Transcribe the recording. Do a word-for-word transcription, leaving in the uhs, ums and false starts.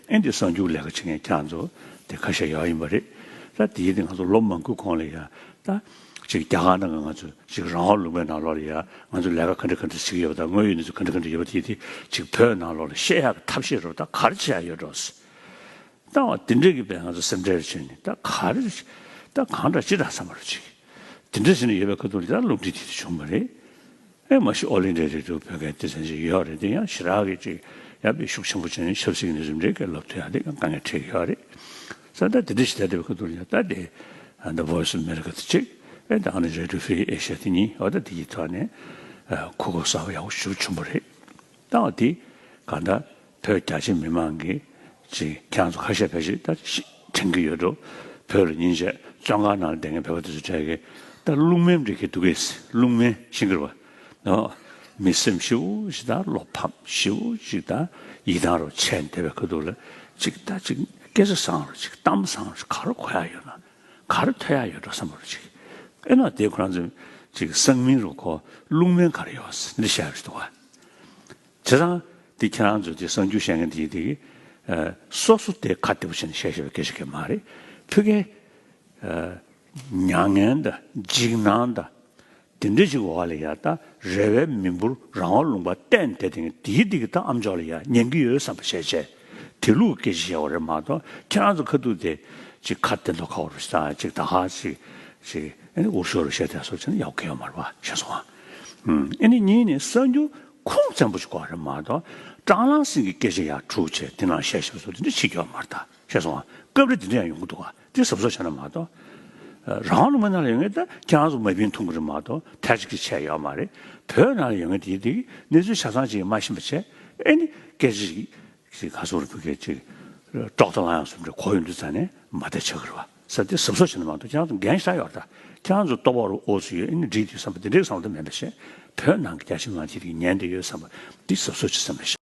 ཨེ་འདི་གསར་འགྱུར་ལས་ཀ་བྱེད་མཁན་ཁྱེད་རང་ཚོ་དེ་ཁ་ཤས་ཡོད་ཡིན་པ་རེད། ད་དེའི་དེ་ང་ཚོ་ལོ་མང་པོའི་གོང་ལ་ཡ་ད་ཅིག་རྒྱ་གར་ནང་གི་ང་ཚོ་ཅིག་རང་དབང་ལུང་པའི་ནང་ལོགས་ལ་ཡ་ང་ཚོ་ལས་ཀ་ག་འདྲ་ག་འདྲ་བྱེད་ཀྱི་ཡོད་པ་དང་དངོས་ཡོད་གནས་ཚུལ་ག་འདྲ་ག་འདྲ་ཡོད་པ་དེ་དེ་ཅིག་བོད་ནང་ལོགས་ལ་བཤད་ཡག་གི་ཐབས་ཤེས་རོགས་ད་ག་རེ་བྱེད་ཡག་ཡོད་འགྲོ། ད་བ་དེ་འདྲས་ཀྱི་བས་ང་ཚོ་སེམས་ཁྲལ་བྱས་ནས་ད་ག་རེ་ད་གང་འདྲ་ཅི་འདྲ་བསམ་པ་རུ་ཅིག་དེ་འདྲ་བྱས་ནས་ཡོད་པའི་ཁ་ཐུག་ལ་ད་བསླུ་བྲིད་དེ་དེ་བྱུང་བ་རེད། ཨེ་མ་གཞི་ཨོ་ལི་འདྲའི་རེ་ཌིའོ་བོད་སྐད་སྡེ་ཚན་ཞིག་ཡོད་རེད། དེ་ཡང་ཞེ་དྲག་གི་ཅིག་ཡང་དཔེ་ཤུགས་ཆེན་པོ་བྱས་ནས་ཆབ་སྲིད་ཀྱི་གནས་ཚུལ་འདྲའི་སྐད་སློབ་ཐུབ་ཡག་དེ་དཀའ་ངལ་འཕྲད་ཀྱི་ཡོད་རེད། ས་ད་དེ་འདྲ་ཞིག་ད་དེ་བའི་ཁ་ཐུག་ལ་ཡང་ད་དེ་The Voice of America དེ་གཅིག་ཨེ་ད་ཨ་ནི་Radio Free Asia དེ་གཉིས་འོ་ད་དེ་གི་ཐོག་ནས་གོ་སྐབས་གསར་པ་ཡག་པོ་ཞེ་པོ་བྱུང་བ་རེད། ད་འོ་དེ་གང་ལྟར་བོད་རྒྱ་ཆེ་མི་མང་གིས་ཅིག་ཁྱེད་རང་ཚོ་ཁ་ཤས་ཕལ་ཆེར་ད་ཤི་དྲན་གྱི་ཡོད་འགྲོ། བོད་ལ་ཉིན་ཤས་བཙོན་ཁང་ནང་ལ་བསྡད་མཁན་བོད་པ་དེ་ཚོ་གྲས་ཀྱིས་ད་རླུང་མེམ་འདྲ་གི་འདུག་གས། རླུང་མེ་ཤིང་གི་རེད་བ། ཨོ། མི་སེམས་ཞེ་པོ་ཞིག་དང་བློ་ཕམ་ཞེ་པོ་ཞིག་དང་ཡིད་ཐང་རུ་ཆད་བསྡད་པའི་ཁ་ཐུག་ལ་ཅིག་ད་ཅིག་སྐད་ཆ་བཟང་རུ་ཅིག་གཏམ་བཟང་རུ་ག་རུ་གོ་ཡག་ཡོད་ན་ག་རུ་ཐོས་ཡག་ཡོད་འགྲོ་བསམ་པ་རུ་ཅིག་ཨེ་ན་དེ་ཁོ་རང་ཚོ་ཅིག་གསང་མིང་རུ་གོ་རླུང་མེ་ག་རེ་ཡོད་འདི་བཤད་པ་ཞིག་འདུག་བ། བྱས་ཙང་དེ་ཁྱེད་རང་ཚོ་དེ་གསར་འགྱུར་བཤད་མཁན་དེ་དེ་ཨ་སོ་སོ་དེ་ཁ་བདེ་པོ་བྱས་ནས་བཤད་བཤད་པའི་སྐད་ཆ་གང་མ་རེད། ཕ་གིའི་ཨ་མྱ་ངན་དང་འཇིགས་སྣང་དང་དེ་འདྲ་ཞིག་འོག་ལ་ཡ་ད་རེ་བའི་མི་འབོར་རང་དབང་ལུང་པ་གཏན་དེ་དེ་དེའི་དེ་གི་ད་ཨམ་ཅོག་ལ་ཡ་ཉན་གི་ཡོད་བསམ་པ་བྱས་བྱས་དེ་ལུགས་སྐད་ཆ་བཤད་པ་རེད་མ་གཏོགས་ཁྱེད་རང་ཚོ་ཁ་ཐུག་དེ་ཅིག་ཁ་བདེ་མདོག་ཁ་པོ་རུ་ཞིག་དང་ཅིག་ད་ཧ་ཅིག་ཅིག་ཨ་ནི་འུར་ཤོར་རུ་བཤད་དེ་སོགས་བྱས་ན་ཡག་གི་ཡོད་མ་རེད་པ་ཤེས་སོང་ཨ། ཨ་ནི་གཉིས་ནི་གསར་འགྱུར་ཁུངས་བཙན་པོ་ཞིག་དགོས་རེད་མ་གཏོགས་ཀྲང་ལང་སིང་གི་སྐད་ཆ་ཡར་འཁྲུག་བྱས་དེ་ནང་བཤད་བཤད་སོགས་དེ་འདྲ་བྱེད་རྒྱུ་ཡོད་མ་རེད་ད་ཤེས་སོང་ཨ། སྐབས་རེ་དེ་འདྲ་ཡང་ཡོང་གི་འདུག་ཨ། དེ་གཟབ་གཟབ་བྱས་ན་མ་གཏོགས་རང་ལུང་མ་ནང་ལ་ཡོད་མཁན་ད་ཁྱེད་རང་ཚོ་མ་བིན་མཐོང་གི་རེད་མ་གཏོགས་ཐལ་ཆ་གི་ཆད་ཡོད་མ་རེད། བོད་ནང་ལ་ཡོད་མཁན་དེ་དེ་གནས་ཚུལ་ཆ་ཚང་ཅིག་མ་ཤེས་པ་བྱས་ཨེ་ནི་སྐད་ཆ་ཞིག་ཅིག་ག་སོགས་རུ་ཕུ་གས་ཅིག་ཀྲོག་ཏོ་ལང་ཡང་སུམ་རེ་གོ་ཡོང་དུས་ཙང་ནས་མ་བསྡད་ཆགས་ཀྱི་རེད་བ། ས་དེ་གཟབ་གཟབ་བྱས་ན་མ་གཏོགས་ཁྱེད་རང་ཚོ་འགན་ཞིག་ཡོད་རེད་ད། ཁྱེད་རང་ཚོ་ལྟོ་ཕོག་རུ་ཨོ་ཚོ་ཡོད་ཨེ་ནི་འགྲིག་དུས་བསམ་པ་དེ་འདྲའི་བསམ་བློ་དེ་མེད་པ་བྱས་བོད་ནང་གི་རྒྱ་ཆེ་མི་མང་དེ་གི་ཉན་བསྡད་ཡོད་བསམ་པ་དེ་གཟབ་གཟབ་བྱས་བསམ་པ་བྱས།